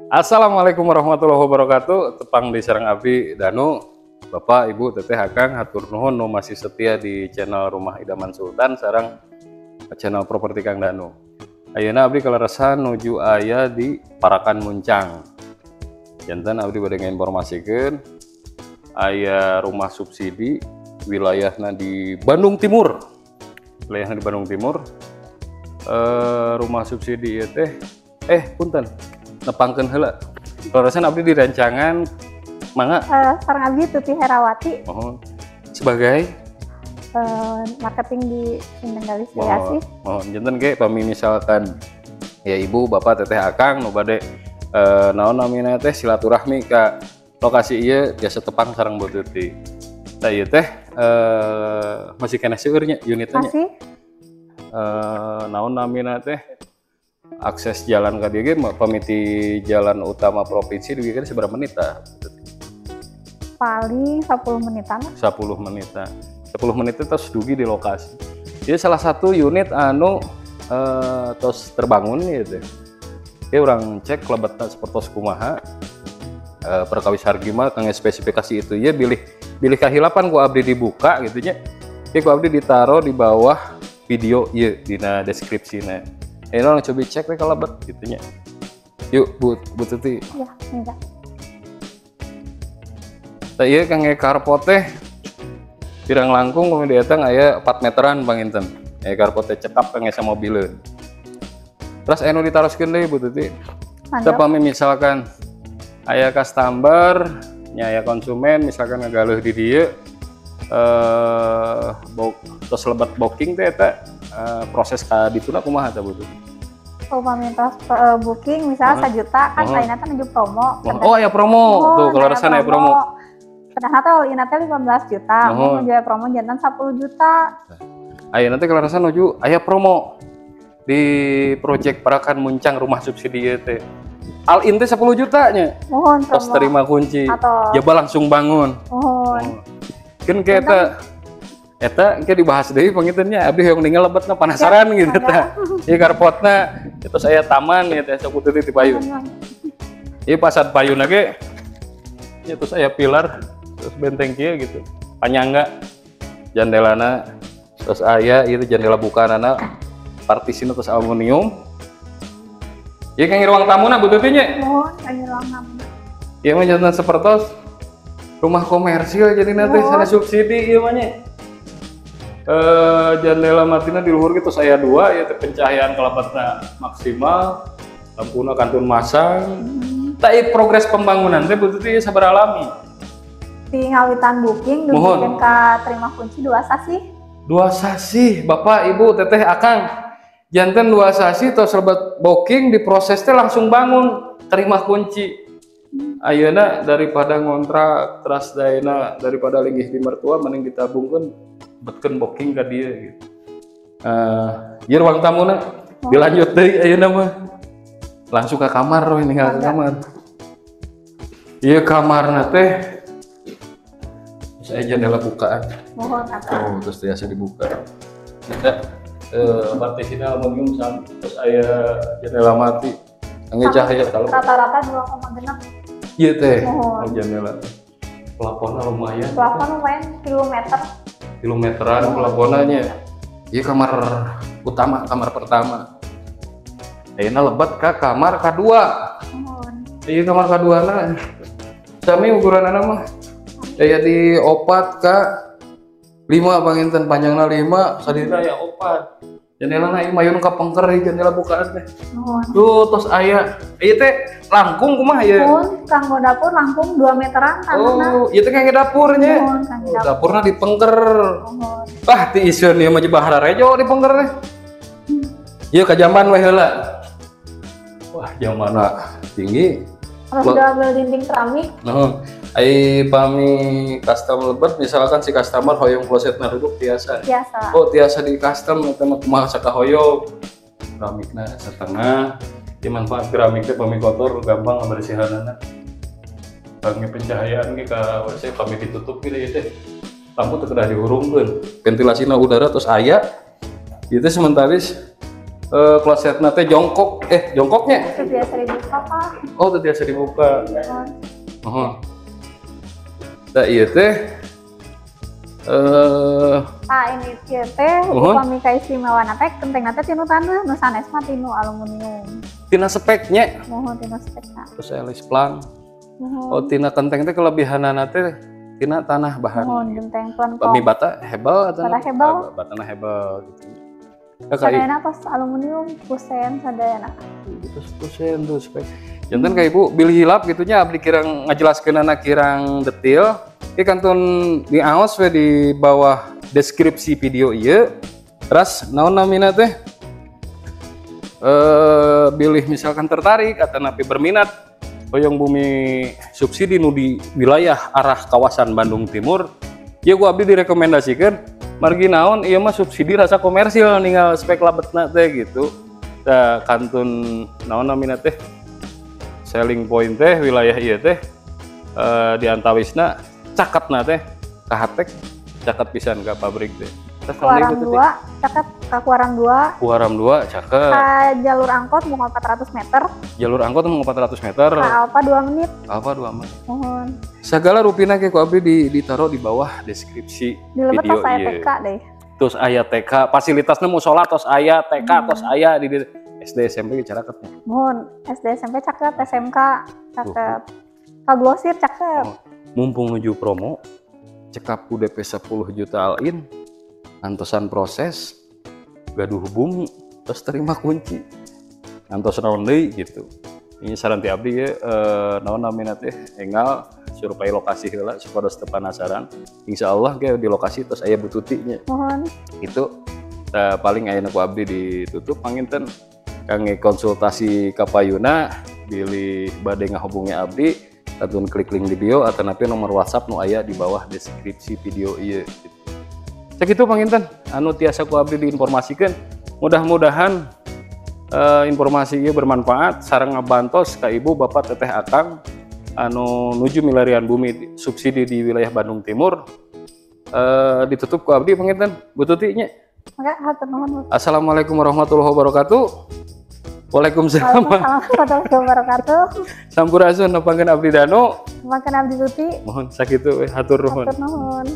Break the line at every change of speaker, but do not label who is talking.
Assalamualaikum warahmatullahi wabarakatuh. Tepang deui sareng abdi Danu, Bapak, Ibu, Teteh, Akang, hatur nuhun nu masih setia di channel Rumah Idaman Sultan sareng channel Properti Kang Danu. Ayeuna abdi kaleresan nuju aya di Parakan Muncang. Janten abdi bade ngainformasikeun aya rumah subsidi wilayahna di Bandung Timur. Wilayahna di Bandung Timur. Rumah subsidi ieu teh, punten, nepangkeun heula. Kaleresan abdi di rencangan, mangga.
Sareng abdi Tuti Herawati.
Mohon, sebagai
marketing di Sindang Galih Sri Asih.
Mohon, janten ge pami misalkan ya ibu, bapak, teteh, akang nu bade naon namina teh silaturahmi ka lokasi ieu biasa tepang sareng Bu Tuti. Tah, ieu teh masih keneh seueur nya unitnya nya?
Masih.
Naon namina teh akses jalan ka dieu ge pami ti jalan utama provinsi dugi ka sabaraha menit tah, Bu Tuti?
Paling 10 menitan lah.
10 menitan. 10 menit itu terus dugi di lokasi. Jadi salah satu unit anu tos terbangun gitu. Ya urang cek lebetna sepertos kumaha. Perkawis hargi mah kangge spesifikasi itu ya bilih bilih kahilapan ku abdi dibuka gitu nya. Ya ku abdi ditaro di bawah video ieu dina deskripsina. Orang coba cek we ka lebet gitu nya. Yuk, Bu, Bu Tuti.
Ya, enggak.
Tah, ieu kangge carport teh kirang langkung pami dietang aya 4 meteran panginten. Aya carport teh cekap kangge samobileun. Terus anu ditaroskeun deui, Bu Tuti.
Mangga.
Teu pami misalkan aya customer, nya aya konsumen misalkan ngagaleuh di dieu tos lebet booking teh eta proses ka dituna kumaha tah, Bu Tuti?
Upami tos booking misalnya 1 juta kan ayeuna teh nuju promo.
Oh, aya promo. Tuh,
Muhun,
kaleresan aya promo.
Padahal teh all in teh 15 juta, mun nuju aya promo janten 10 juta.
Ayeuna teh kaleresan nuju aya promo di project Parakan Muncang rumah subsidi ieu teh. All in teh 10 juta nya.
Muhun,
Tos
promo.
Terima kunci.
Atau
Jaba langsung bangun.
Muhun.
Oh. Kan kayak eta engke dibahas deui panginten nya, abdi hoyong ningal lebetna, penasaran gitu tah. Ieu carportna terus aya taman ya teh, sok Tuti ti payun. Ieu pasad payunna ge ya terus aya pilar terus benteng kieu gitu. Panyangga jandelana terus aya ieu jendela bukaanana, partisina terus aluminium. Ieu kangge ruang tamuna, Bu Tuti, nya?
Muhun, kangge ruang tamu.
Ieu mah janten sapertos rumah komersil jadi nanti
Muhun.
Sanes subsidi ieu mah nya. Jendela matina di luhur gitu saya dua ya teh, pencahayaan kalebetna maksimal, lampuna kantun masang. Tah, ieu progres pembangunan teh, Bu Tuti, sabaraha lami?
Di ngawitan booking
Muhun.
dugikeun ka terima kunci 2 sasih.
2 sasih, Bapak, Ibu, Teteh, Akang. Janten 2 sasih tos lebet booking diproses teh langsung bangun, terima kunci. Ayeuna daripada ngontrak teras daena, daripada linggih di mertua, mending ditabungkeun, betkeun booking ka dieu gitu. Ieu ruang tamuna, dilanjut deui ayeuna mah. Langsung ke kamar we, ninggal ke
Mangga.
Kamar. Ieu kamarna teh saya jendela bukaan.
Muhun atuh.
Oh, terus biasa dibuka. Kita partisina aluminium terus aya jendela mati. Angge cahaya kalau
Rata-rata 2,6.
Iya teh.
Muhun.
Oh, jendela. Plafonnya lumayan.
Plafon lumayan kilometer.
Kilometeran plafonnya. Iya, kamar utama, kamar pertama. Ayeuna lebet ke kamar kedua.
Muhun.
Iya, kamar kedua na. Sami ukuranana mah. Aya di 4 ka 5 panginten, panjangna 5, sadina aya 4. Jendelana ieu mayun ka pengker ieu jendela bukaan teh.
Muhun.
Tuh, tos aya. Ieu teh langkung kumaha ieu?
Muhun, kanggo dapur langkung 2 meteran tanahna.
Oh, ieu teh kangge dapurnya.
Muhun, kangge
Oh,
dapur.
dapurna di pengker.
Muhun.
Wah, ti iseun ieu mah jebah rejo di pengker teh. Ieu ka jamban we heula. Wah, jambanna tinggi.
Terus double dinding keramik.
Nah, ai pami custom lebet misalkan si customer hoyong klosetna duduk tiasa?
Biasa.
Oh, tiasa di custom eta mah kumaha sakahoyong. Keramikna setengah. Di manfaat keramik teh pami kotor gampang ngabersihanana. Kangge pencahayaan ge ka WC pami ditutup gitu ya teh. Lampu teu kedah dihurungkeun. Ventilasina udara terus aya. Ieu teh sementaris Klosetna teh jongkok, jongkoknya?
Itu biasa dibuka, Pak.
Oh, teu tiasa dibuka. Oh. Tah ieu teh
Nah, ini ieu teh upami kaistimewana teh kentengna teh tinu taneuh, nu sanes mah tinu aluminium.
Tina speknya.
Muhun, tina spekna.
Terus elis plang.
Muhun.
Oh, tina kenteng teh kelebihanana teh tina tanah bahan.
Muhun, genteng plengkong.
Pami bata hebel atau
Bata hebel.
Batana hebel gitu.
Sadayana tos aluminium, kusen sadayana.
Terus kusen tuh spek. Janten ka ibu bilih hilap gitunya abdi kirang ngajelaskeunana kirang detail. Ieu kantun diaos we di bawah deskripsi video ieu. Terus naon namina teh? Bilih misalkan tertarik atau napi berminat hoyong bumi subsidi nu di wilayah arah kawasan Bandung Timur, ieu ku abdi direkomendasikeun margi naon ieu mah subsidi rasa komersil ninggal spek labetna teh gitu. Tah kantun naon namina teh selling point teh wilayah ieu teh di antawisna caketna teh kahatek caket pisan ka pabrik teh.
Kuaram 2, caket ka Kuaram 2.
Kuaram 2 caket.
Ka jalur angkot mau 400 meter.
Jalur angkot mau 400 meter.
Ka Alfa 2 menit.
Alfa 2 menit.
Muhun.
Segala rupina ke ku abdi ditaruh di bawah deskripsi
di
video
tos aya TK deh.
Terus aya TK, fasilitasnya musola tos aya TK, tos aya di SD SMP caraketnya.
Muhun, SD SMP caket, SMK caket. Ka Glosir caket.
Oh, mumpung nuju promo, cekap ku DP 10 juta all in. Antosan proses gaduh bumi terus terima kunci antos naon deui gitu. Ini saran ti abdi ya, naon namina teh enggal survei lokasi heula supados teu penasaran. Insyaallah ge di lokasi terus aya bututi nya.
Mohon.
Itu paling aya nu ku abdi ditutup panginten kangge konsultasi ka payuna bilih bade ngahubungi abdi kantun klik link di bio atanapi nomor WhatsApp nu aya di bawah deskripsi video ieu gitu. Sakitu panginten anu tiasa ku abdi diinformasikeun. Mudah-mudahan informasi ieu bermanfaat sareng ngabantos ka ibu bapak teteh akang anu nuju milarian bumi subsidi di wilayah Bandung Timur. Ditutup ku abdi panginten Bu Tuti nya.
Mangga hatur nuhun.
Assalamualaikum warahmatullahi wabarakatuh. Waalaikumsalam
warahmatullahi wabarakatuh.
Sampurasun nepangkeun abdi Danu.
Nepangkeun abdi Tuti.
Mohon sakitu hatur nuhun.
Hatur nuhun.